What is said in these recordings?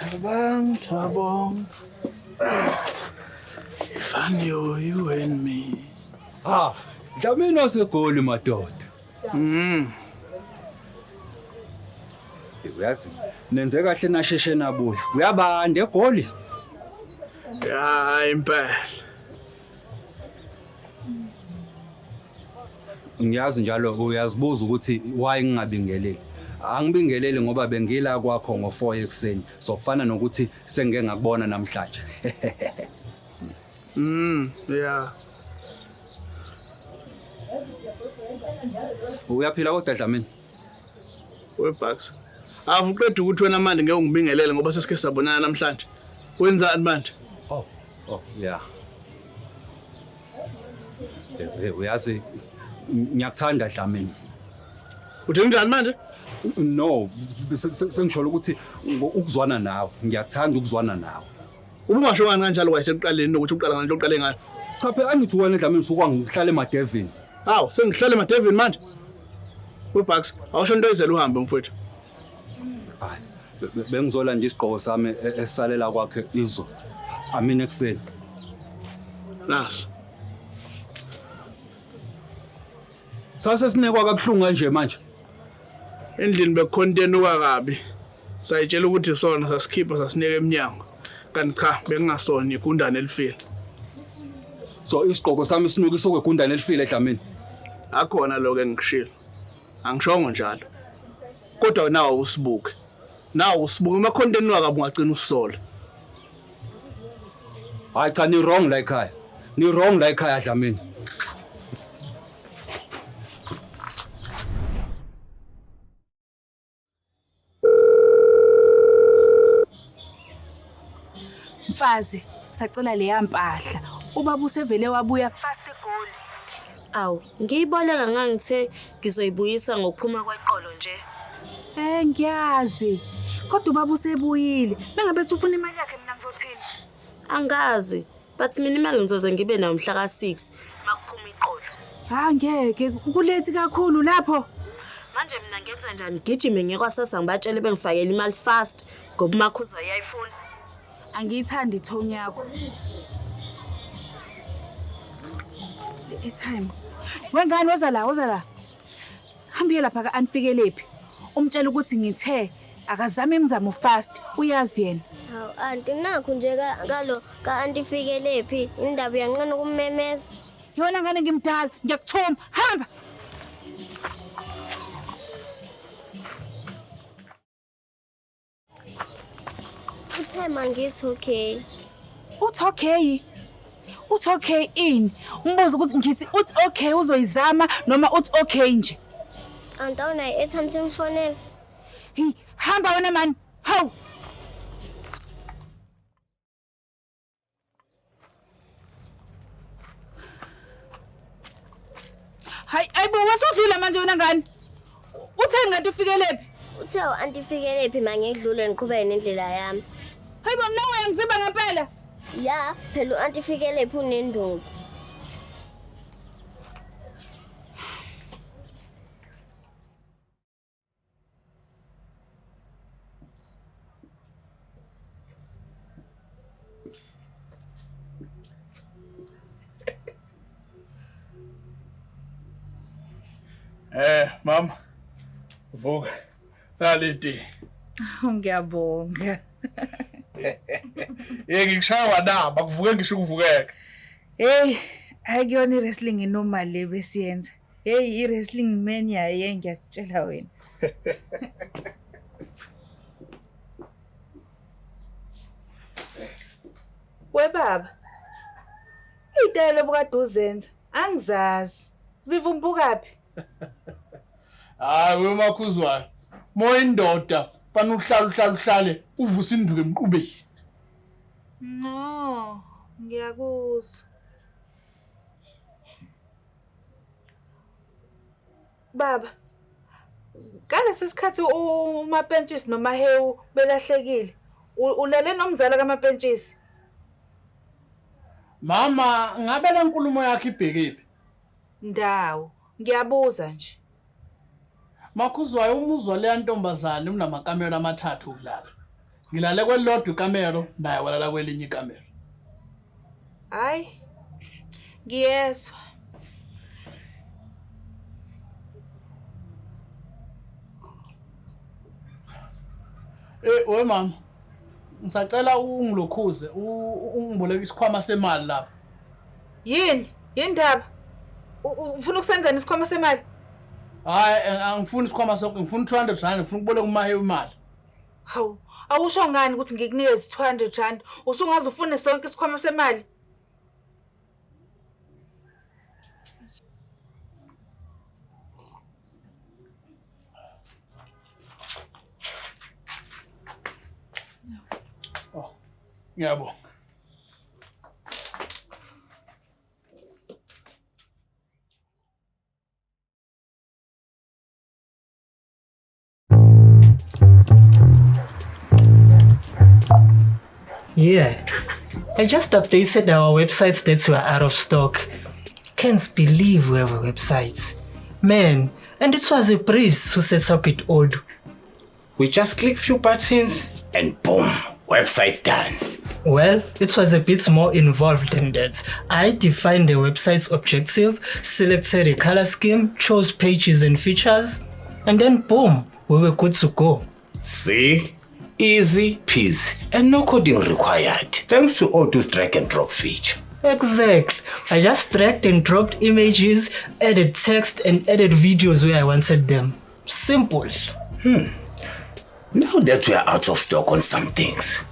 Thabang, Thabong. Funny you, you and me. Ha, Dlamini waseGoli madoda. Uyazi, nenze kahle nasheshe nabuya. Kuyabanda eGoli. Ya impela. Ngiyazi njalo uyazibuza ukuthi why ngingabingeleli. Angibingeleli ngoba bengila kwakho ngo4 ekuseni. So kufana nokuthi sengike ngakubona namhlanje. Yeah. Uyaphila kodwa Dlamini? We Bucks. Avuqeda ukuthi wena manje ngeke ungibingelele ngoba sesike sabonana namhlanje. Wenzani manje? Oh, oh, yeah. Uyazi ngiyakuthanda Dlamini. Uthi njani manje? No, sengisholo ukuthi ukuzwana nawe, ngiyakuthanda ukuzwana nawe. Ubungasho ngani kanjalo kwasekuqaleni nokuthi uqala ngani uqale ngayo? Cha phela angithi wena Dlamini usuka ngihlala eMadevini. Hawu, sengihlala eMadevini manje. We Bucks, awusho into ezele uhambe mfowethu. Hayi, bengizola nje isigqoko sami esisalela kwakhe izolo. Amina ekuseni. Nasi. Sase sinekwa kabuhlungu kanje manje. Endlini bekukhontenuka kabi. Sayitshela ukuthi sona sasikhipha sasinika eminyango. Kanti cha, bekungasona igundane elifile. So isigqoko sami sinukisa okwegundane elifile Dlamini. Akhona lokho engikushilo. Angishongo njalo. Kodwa nawe usibuke. Nawe usibuke uma khontenuka kabi ungagcina usisola. Hayi cha ni wrong la ekhaya. Ni wrong la ekhaya Dlamini. Mfazi, sacela leya mpahla. Ubaba usevele wabuya fast egoli. Awu, ngiyiboleka ngangithe ngizoyibuyisa ngokuphuma kweqolo nje. Eh ngiyazi. Kodwa ubaba usebuyile. Mengabe ethi ufuna imali yakhe mina ngizothini? Angazi, but mina imali ngizoze ngibe nayo mhla ka-6 makuphuma iqolo. Ha ngeke, kulethi kakhulu lapho. Manje mina ngenza njani? Gijime ngiye kwaSASSA ngibatshele bengifakele imali fast ngoba uMakhuza uyayifuna. Angiyithandi ithoni yakho. Le airtime. Wengane woza la, woza la. Hamba uye lapha ka-Anfikelephi. Umtshele ukuthi ngithe akazame imizamo fast, uyazi yena. Hawu anti nakhu nje kalo ka-anti Fikelephi indaba uyanqena ukummemeza. Yona ngane ngimdala, ngiyakuthuma. Hamba. Uthe mangithi okay. Uthi okay. Uthi okay ini? Umbuzo ukuthi ngithi uthi okay uzoyizama noma uthi okay nje. Anti awunayo airtime simfonele. Hey, hamba wena man. Hawu. Hayi, ayibo wasudlula manje wena ngane. Utheni kanti uFikelephi? Uthe u-anti Fikelephi mangidlule ngiqhubeke nendlela yami. Hayibo nawe uyangiziba ngempela. Ya, phela u-anti Fikelephi unenduku. Mama. Vuka. Nali iti. Ngiyabonga. Ye ngikushaya wadaba kuvuke ngisho ukuvukeka. Hey, ayikuyona i-wrestling enormal le besiyenza. Hey, i-wrestling mania ye ngiyakutshela wena. We baba. Iy'tayela obukade uzenza angizazi. Zivumbukaphi? Hayi we Makhuzwayo. Moya indoda fanele uhlale uhlale uhlale uvuse induku emqubeni. No, ngiyakuzwa. Baba, ngalesi sikhathi uMapentshisi noMahewu belahlekile, ulele nomzala kaMapentshisi. Mama, ngabe le nkulumo yakho ibhekephi? Ndawo, ngiyabuza nje. Makhuzwayo umuzwa leya ntombazane unamakamelo amathathu okulala. Ngilale kwelilodwa ikamelo, naye walala kwelinye ikamelo. Hayi. Ngiyezwa. We mama. Ngisacela ungilokhuze, ungiboleke isikhwama semali lapha. Yini? Yindaba? Ufuna ukusenzani isikhwama semali? Hayi, angifuni isikhwama sonke, ngifuna 200 rand, ngifuna ukuboleka umahewu imali. Hawu, awusho ngani ukuthi ngikunikeze 200 rand? Usungaze ufune sonke isikhwama semali? Oh, ngiyabonga. Yeah, I just updated our websites that were out of stock. Can't believe we have a website. Man, and it was a breeze to set up it all. We just click few buttons and boom, website done. Well, it was a bit more involved than that. I defined the website's objective, selected a color scheme, chose pages and features, and then boom, we were good to go. See? Easy peasy and no coding required. Thanks to Odoo's drag and drop feature. Exactly. I just dragged and dropped images, added text, and added videos where I wanted them. Simple. Now that we are out of stock on some things,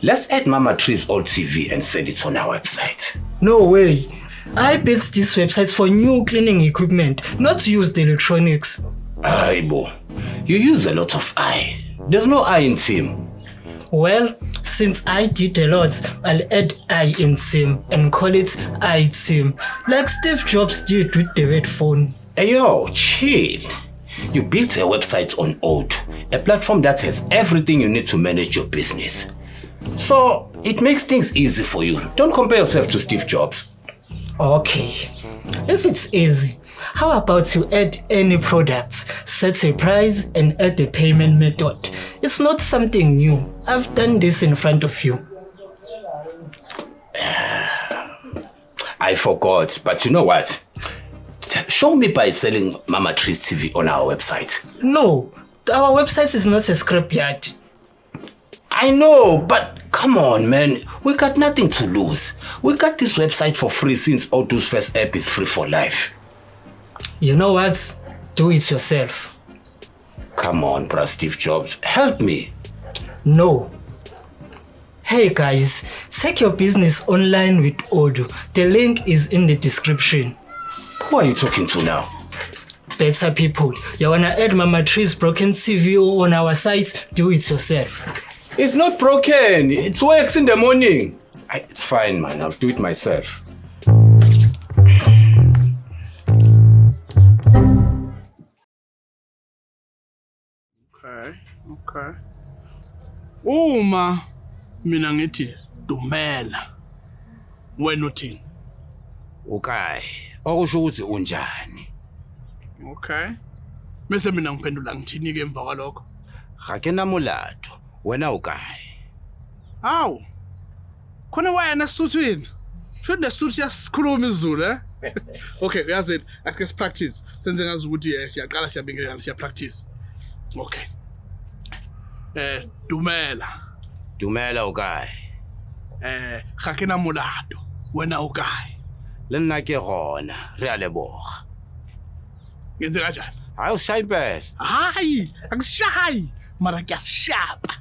let's add Mama Tree's old TV and sell it on our website. No way. I built this website for new cleaning equipment, not used electronics. Aibo, you use a lot of I. There's no I in team. Well, since I did a lot, I'll add I in team and call it I team, like Steve Jobs did with the red phone. Hey yo, chill. You built a website on Odoo, a platform that has everything you need to manage your business. So it makes things easy for you. Don't compare yourself to Steve Jobs. Okay, if it's easy, how about you add any product, set a price, and add a payment method? It's not something new. I've done this in front of you. I forgot, but you know what? Show me by selling Mama Tree's TV on our website. No, our website is not a scrapyard. I know, but come on, man. We got nothing to lose. We got this website for free since Odoo's first app is free for life. You know what? Do it yourself. Come on, bruh, Steve Jobs. Help me. No. Hey guys, take your business online with Odoo. The link is in the description. Who are you talking to now? Better people. You wanna add Mama Tree's broken TV on our site? Do it yourself. It's not broken. It works in the morning. It's fine, man. I'll do it myself. Okay, okay. Uma mina ngithi dumela. Wena uthini? Okay. Okusho ukuthi unjani? Okay. Bese mina ngiphendula ngithini ke emva kwalokho? Ga ke na molato. Wena o kae? Hawu. Khona wena eSuthwini. Sho nesuthu siyasikhuluma isiZulu eh? Okay, uyazini, ake practice. Senze ngazi ukuthi siyaqala siyabingelela siya practice. Okay. Dumela. Dumela o kae? Ga ke na molato. Wena o kae? Le nna ke gona, re a leboga. Ngenze kanjani? Hayi ushaye impela. Hayi, akushayi. Mara kuyasishapa.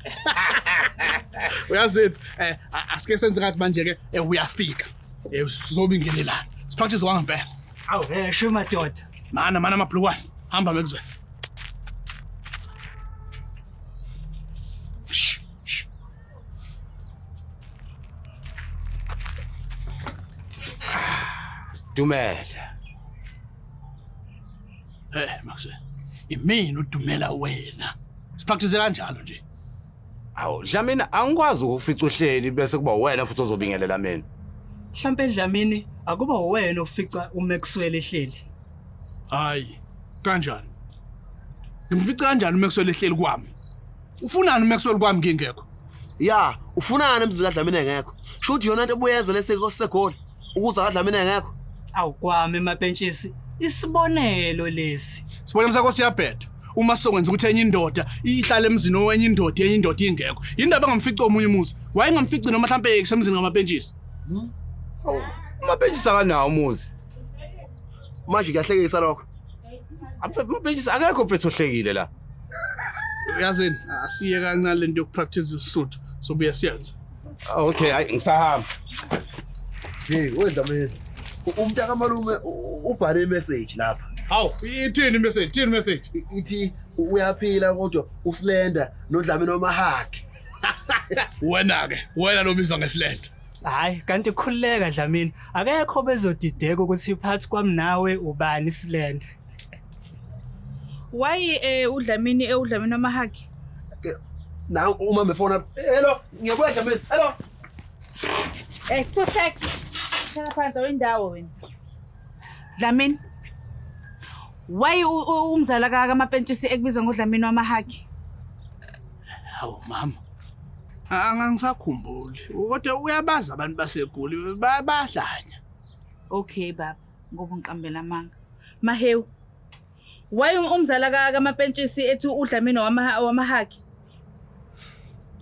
Uyazini, asike senze ngathi manje ke uyafika. Sizobingelelana. Sipractice kwangempela. Awu, sho madoda. Mana mabhlukwane. Hamba mekuzwe. Dumela. Maxwell. Imini udumela wena. Sipractice kanjalo nje. Awu, Dlamini angikwazi ukufica uhleli bese kuba wena futhi ozobingelela mina. Mhlambe Dlamini akuba wena ofica uMaxwell ehleli. Hayi, kanjani? Ngimfica kanjani uMaxwell ehleli kwami? Ufunani uMaxwell kwami ngingekho? Ya, ufunani emzini kaDlamini engekho? Sho ukuthi yona into ebuyeza leseGoli ukuza kaDlamini engekho. Awukwami mapentshisi, isibonelo lesi. Sibonelo sakho siyabheda. Uma sokwenza ukuthi enye indoda ihlale emzini owenye indoda, enye indoda ingekho. Yindaba engamfici omunye umuzi. Wayengamfici noma mhlambe kusemzini ngamapentshisi. Umapentshisi akanawo umuzi. Manje kuyahlekisa lokho. Amapentshisi akekho mfethu ohlekile la. Yazini, asiye kancane lento yokupractice isisuthu. Sobuye siyenze. Okay, hayi ngisahamba. Hey, weDlamini. Umntaka malume ubhale imessage lapha. Hawu, ithini message? Ithini message? Ithi uyaphila kodwa uSlender noDlamini wamahaki. Wena ke, wena lobizwa ngeSlender. Hayi, kanti khululeka Dlamini. Akekho bezodideka ukuthi phakathi kwami nawe ubani Slender. Why uDlamini uDlamini wamahaki? Na uma mefona. Hello, ngiyabuya Dlamini. Hello. Perfect. Hlala phansi wendawo wena. Dlamini. Why umzala kaMapentshisi ekubiza ngoDlamini wamahaki? Hawu mama. Angisakhumbuli. Kodwa uyabaza abantu baseGoli bayahlanya. Okay baba, ngoba ngiqambela amanga. Mahewu. Why umzala kaMapentshisi ethi uDlamini wamahaki?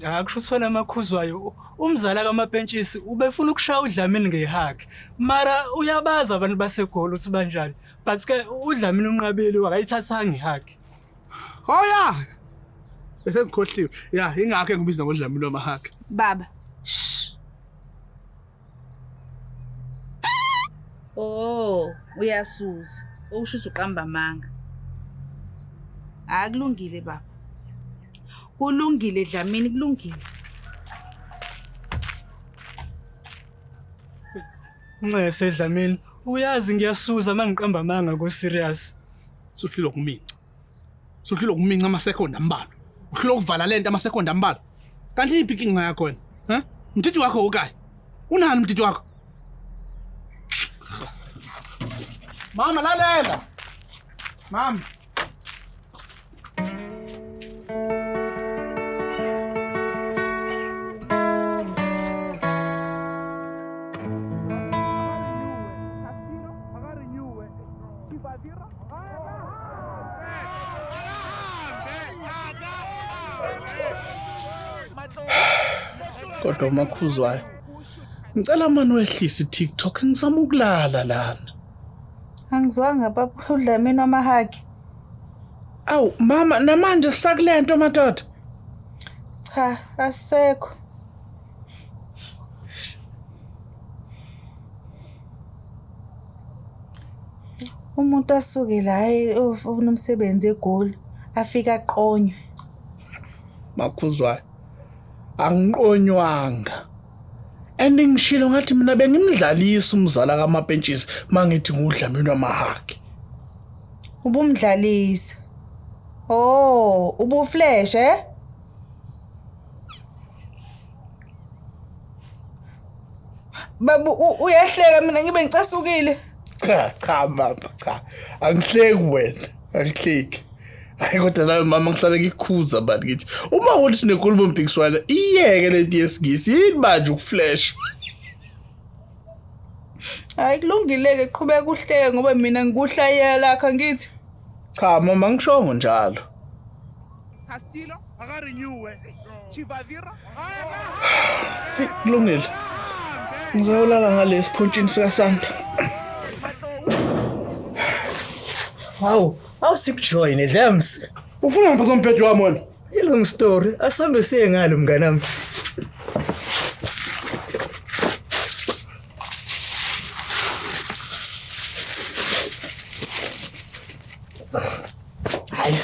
Akusho usona amakhuzwayo umzala kaMapentshisi ubefuna ukushaya uDlamini ngehaki. Mara uyabaza abantu baseGoli ukuthi banjani. But ke uDlamini unqabile akayithathanga ihaki. Oh yeah. Bese ngikhohliwe. Ya, ingakho engibiza ngoDlamini wamahaki. Baba. Shh. Oh, uyasuza. Usho ukuthi uqamba amanga. Akulungile baba. Kulungile Dlamini, kulungile. Ncese Dlamini, uyazi ngiyasuza mangiqamba amanga ku serious. Suhlilo kuminca. Suhlilo kuminca ama second ambalwa. Uhlilo ukuvala lento ama second ambalwa. Kanti iphi inkinga yakho wena? Ha? Umthetho wakho ukayi. Unani umthetho wakho? Mama lalela. Mama. Kodwa uMakhuzwayo, ngicela mani wehlise iTikTok ngizama ukulala lana. Angizwanga baba uDlamini wamahaki. Awu mama, namanje sakulento madoda. Cha, asisekho. Umuntu asuke la ufuna umsebenzi eGoli afika aqonywe. Makhuzwayo, angiqonywanga. Andingishilo ngathi mina bengimdlalisa umzala kaMapentshisi mangithi nguDlamini wamahaki. Ubumdlalisa. Oh, ubuflash eh? Babu uyahleka mina ngibe ngicasukile. Cha cha mama cha. Angihleki wena, angihleki. Hayi kodwa nawe mama ngihlale ngikhuza bantu ngithi uma uthi sinenkulumo mpikiswana iyeke lento yesingisi yini manje ukuflash. Hayi kulungile ke qhubeka uhleke ngoba mina ngikuhlayela lakho ngithi. Cha mama ngishongo njalo. Castillo akarenewe. Chivavira. Kulungile. Ngizolala ngale siphontshini sika Santa. Wow, awusikujoyine Dlams. Ufuna ngiphathe umbhedo wami wena? I-long story, asambe siye ngalo mnganami. Hayi.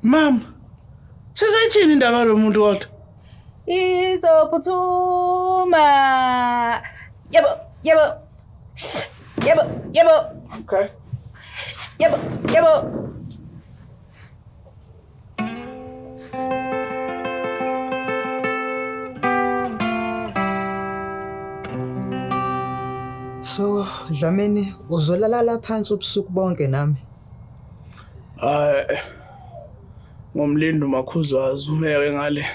Mama, sizoyithini indaba lo muntu kodwa? Izophuthuma. Yebo, yebo. Yebo, yebo. Okay. Yebo, yebo. So, Dlamini, uzolala phansi ubusuku bonke nami. Hayi. Ngomlindo uMakhuzwazi umeke ngale.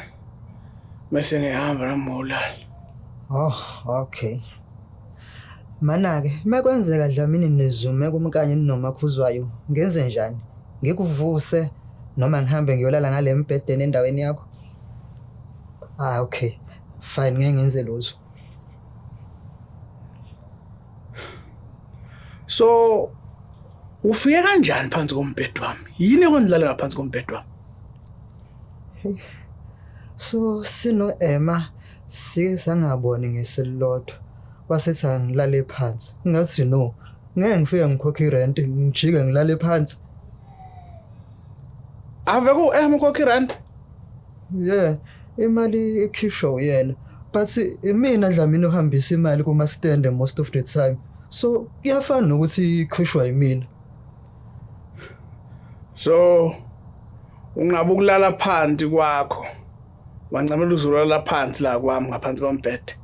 Mase ngihamba nami ngolala. Oh, okay. Mana-ke, mekwenzeka Dlamini nizume kumkanye ninoMakhuzwayo, ngenze njani? Ngikuvuse noma ngihambe ngiyolala ngale embhedeni endaweni yakho? Ah, okay. Fine, ngeke ngenze lutho. So ufike kanjani phansi kombhede wami? Yini ekwendlala ngaphansi kombhede wami? So sino Emma sike sangaboni ngeselilodwa. Wasethi angilale phansi. Ngathi no. Ngeke ngifike ngikhokhe irent ngijike ngilale phansi. Ave ku Emma ukhokhe irent? Yeah, imali ikhishwa uyena. But imina Dlamini ohambisa imali kuma stand most of the time. So kuyafana nokuthi ikhishwa yimina. So unqaba ukulala phansi kwakho. Wancamela uzolala phansi la kwami ngaphansi kombhede.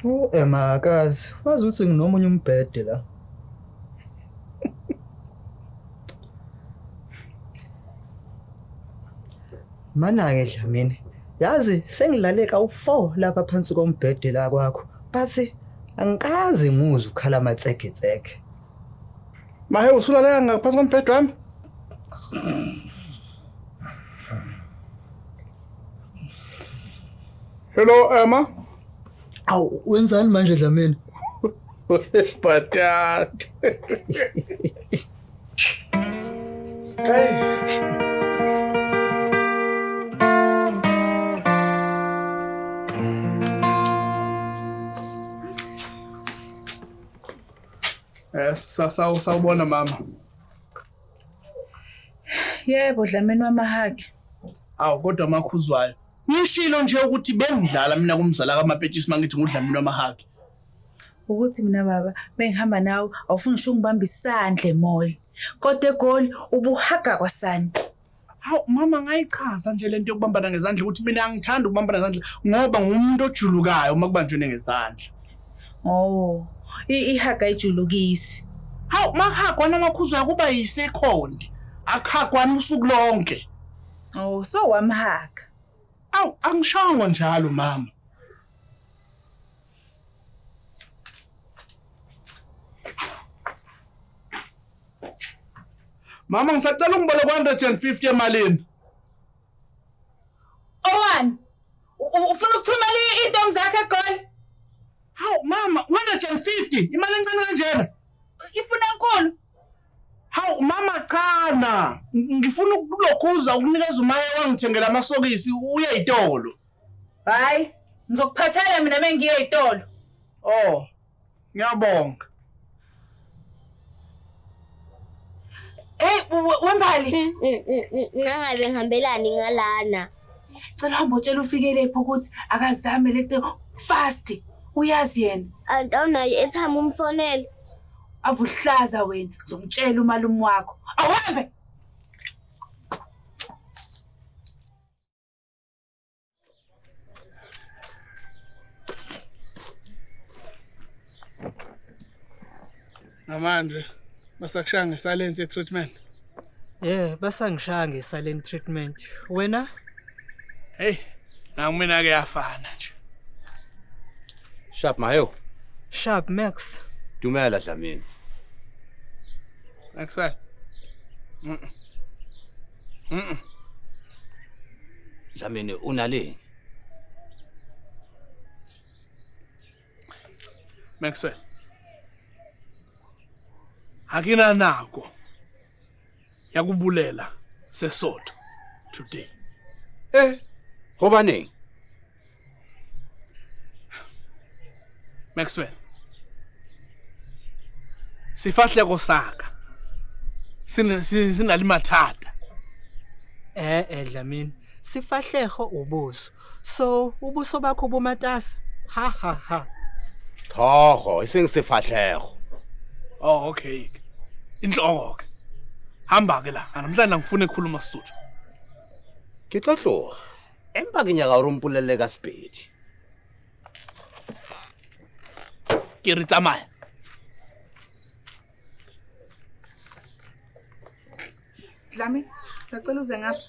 Oh Emma akazi, wazi ukuthi nginomunye umbhede la. Mana-ke Dlamini, yazi sengilale kawu-4 lapha phansi kombhede la kwakho. But angikaze nguzwe ukhala amatsegetsege. Mahe usulale ngaphansi kombhede wami? Hello Emma. Awu wenzani manje Dlamini? Patat. Hey. Sawubona mama. Yebo Dlamini wamahaki. Awu kodwa Makhuzwayo. Ngishilo nje ukuthi bengidlala mina kumzala kaMapetshisi mangithi nguDlamini wamahaki. Ukuthi mina baba bengihamba nawe awufuni ngisho ungibamba isandla emall. Kodwa eGoli ubuhaga kwasani. Hawu mama ngayichaza nje lento yokubambana ngezandla ukuthi mina angithandi ukubambana ngezandla ngoba ngumuntu ojulukayo uma kubanjwe ngezandla. Oh, ihaga ijulukisi. Hawu makuhagwana Makhuzwayo kuba yisekhondi. Akuhagwana usuku lonke. Oh, so wamhaga. Awu angishongo njalo mama. Mama ngisacela ungiboleke 150 emalini. Owani? Ufuna ukuthumela intombi zakhe eGoli? Hawu mama 150 imali encane kanjena. Ifuna enkulu. Hawu mama chana, ngifuna ukulokhuza ukunikeza umaye wangithengela amasokisi uye ezitolo. Hayi, ngizokuphathela mina mengiye ezitolo. Oh, ngiyabonga. Hey, wembali. Nangabe ngihambelani ngalana. Cela uhambe utshela uFikelephi ukuthi akazame lento fast. Uyazi yena. Anti awunayo airtime umfonele. Avuhlaza wena, ngizomtshela umalume wakho. Awuhambe. Namanje basakushaya nge-silent treatment. Yeah, basangishaya nge-silent treatment. Wena? Hey, nakumina ke yafana nje. Sharp Mayo. Sharp Max. Dumela Dlamini. Maxwell. Dlamini unaleni? Maxwell. Hakina nako yakubulela Sesotho today. Eh, hobaneng? Maxwell. Sifahleko saka. Sinali mathata. Dlamini, sifahleko ubuso. So ubuso bakho bumatasa. Ha ha ha. Thogo, isengisefahleko. Oh okay. Inhloko ke. Hamba ke la. Namhlanje ngifuna ukukhuluma Sesotho. Ke tlo tloga. Empa ke nyaka hore o mpolelle ka Sepedi. Ke re tsamaya. Dlami, sacela uze ngapha.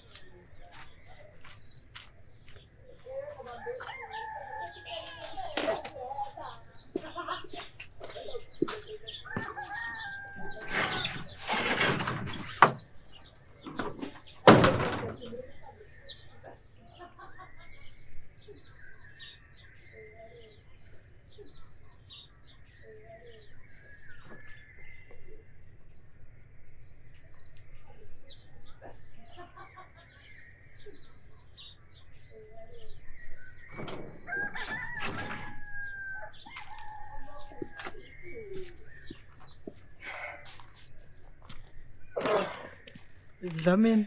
Dlamini,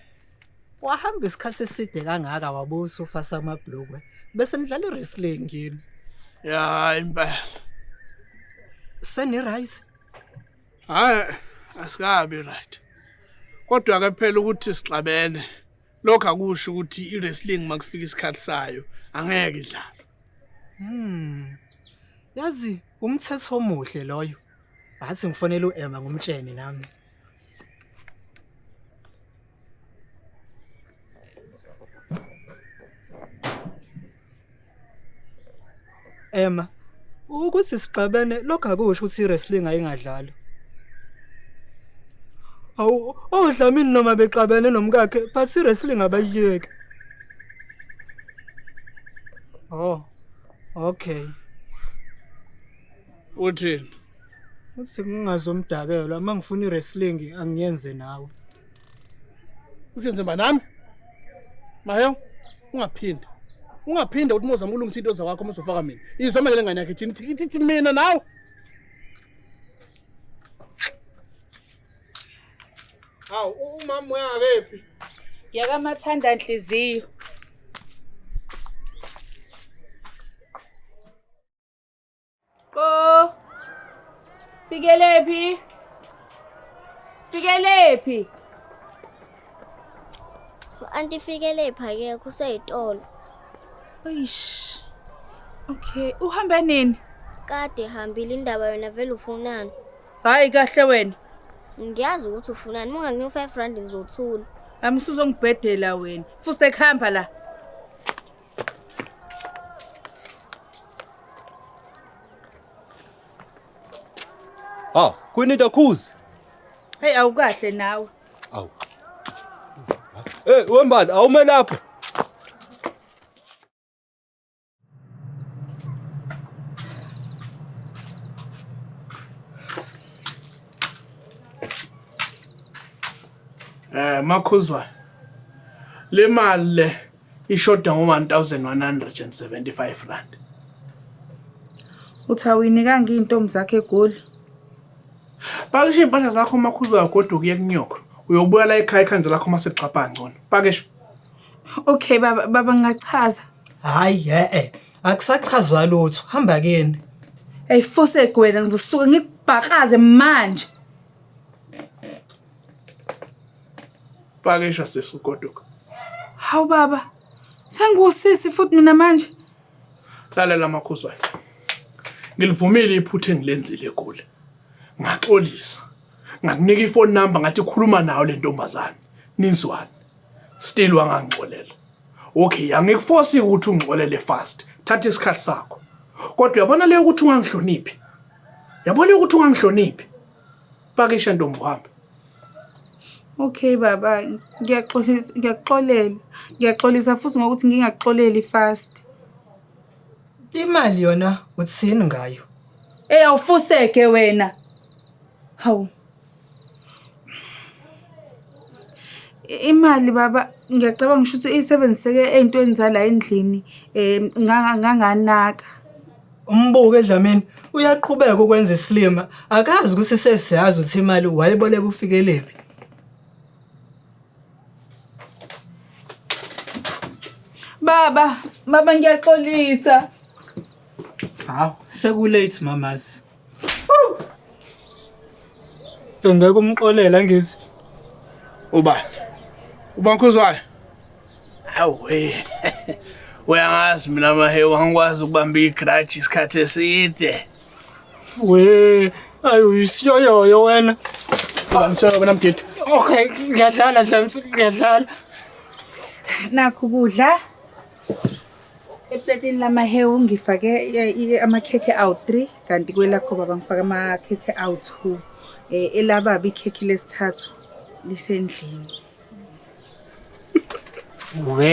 wahamba isikhathi eside kangaka wabuya usufasa amabhlukwe bese nidlala i-wrestling yini? Ya impela. Seni-right? Hayi, asikabi right. Kodwa ke phela ukuthi sixabene. Lokho akusho ukuthi i-wrestling makufika isikhathi sayo angeke idlale. Yazi umthetho omuhle loyo. Bathi ngifonela uEmma ngumtshene nami. Emma, ukuthi sixabene lokho akusho ukuthi i-wrestling ayingadlalwa. Awu, oDlamini noma bexabene nomkakhe, but i-wrestling abayiyeki. Oh, okay. Uthini? Uthi ngingazomdakelwa uma ngifuna i-wrestling angiyenze nawe. Ushenze nami? Mahewu, ungaphinde. Ungaphinde ukuthi mozama ukulungisa into zakwakho uma uzofaka mina. Izwa manje lengane yakhe ithini? Ithi ithi mina nawe. Hawu, umama uyakephi? Yakamathanda nhliziyo. Qo. Fikelephi? Fikelephi? Anti Fikelephi akekho useyitolo. Eish. Okay, uhambe nini? Kade hambile indaba yona vele ufunani. Hayi kahle wena. Ngiyazi ukuthi ufunani, munganginika 5 rand ngizothula. Amsuzongibhedela wena. Futhi ekuhamba la. Ah, kuyinto akhuzi. Hey, awukahle nawe. Awu. Eh, wembani awume lapho. Makhuzwa. Le mali le ishoda ngo 1175 rand. Uthi awuyinikanga intombi zakhe eGoli. Pakisha impahla zakho Makhuzwa kodwa kuye kunyoko. Uyobuya la ekhaya ikhanda lakho mase kuxapha ngcono. Pakisha. Okay baba, baba ngingachaza. Hayi akusachazwa lutho, hamba kini. Hey fosek wena ngizosuka ngikubhakaze manje. Pakisha sisi ugoduka. Hawu baba, sengusisi futhi mina manje. Lalela Makhuzwa. Ngilivumile iphutha engilenzile eGoli. Ngaxolisa. Ngakunika ifone number ngathi khuluma nayo le ntombazane. Nizwane. Still wangangixolela. Okay, angikuforce ukuthi ungixolele fast. Thatha isikhathi sakho. Kodwa uyabona leyo ukuthi ungangihloniphi. Yabona ukuthi ungangihloniphi. Pakisha ntombi uhambe. Okay baba, ngiyaxolisa, ngiyaxolela. Ngiyaxolisa futhi ngokuthi ngingaxoleli fast. Imali yona uthini ngayo? Eh awufuseke wena. Hawu. Imali baba ngiyacabanga ukuthi isebenziseke ezintweni zala endlini nganganaka. Umbuke eDlamini uyaqhubeka ukwenza isilima, akazi ukuthi sesiyazi ukuthi imali wayiboleka uFikelephi. Baba, baba ngiyaxolisa. Hawu, sekulate mamazi. Ngeke umxolela ngithi. Ubani? UBakhuzwayo? Hawu we. Uyangazi mina Mahewu angikwazi ukubamba igrudge isikhathi eside. We, ayi uyisiyoyoyo wena. Ngitshela wena mdidi. Okay, ngiyadlala Dlams, ngiyadlala. Nakho ukudla. Eplatini lamahewu ngifake amakhekhe awu-3 kanti kwelakho baba ngifake amakhekhe awu-2. Elababa ikhekhe lesithathu lisendlini. We.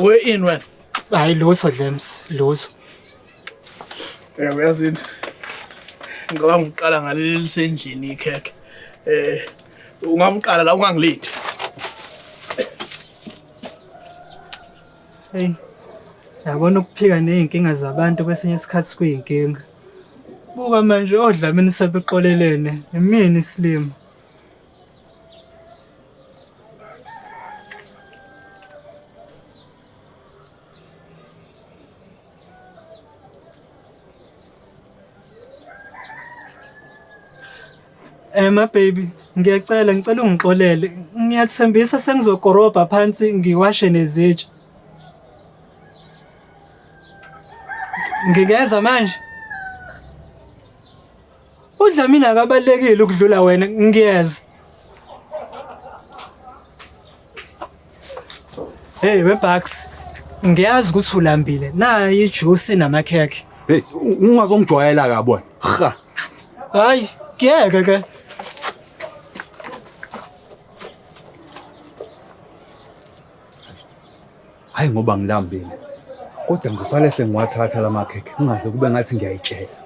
We in wena. Hayi lutho Dlams, lutho. Uyazini. Ngicabanga ukuqala ngaleli lisendlini ikhekhe. Ungabe uqala la ungangilindi. Hey. Yabona ukuphika nezinkinga zabantu kwesinye isikhathi kuyinkinga. Buka manje oDlamini sebexolelene, imini isilima. Ma baby, ngiyacela ngicela ungixolele. Ngiyathembisa sengizokorobha phansi ngiwashe nezitsha. Ngingeza manje. UDlamini akabalekile ukudlula wena, ngiyeza. Hey weBucks, ngiyazi ukuthi ulambile. Nayi ijuice namakhekhe. Hey, ungazongijwayela kabi wena. Ha. Hayi, kuyeke ke. Hayi ngoba ngilambile. Kodwa ngizosale sengiwathatha lamakhekhe, kungaze kube ngathi ngiyayitshela.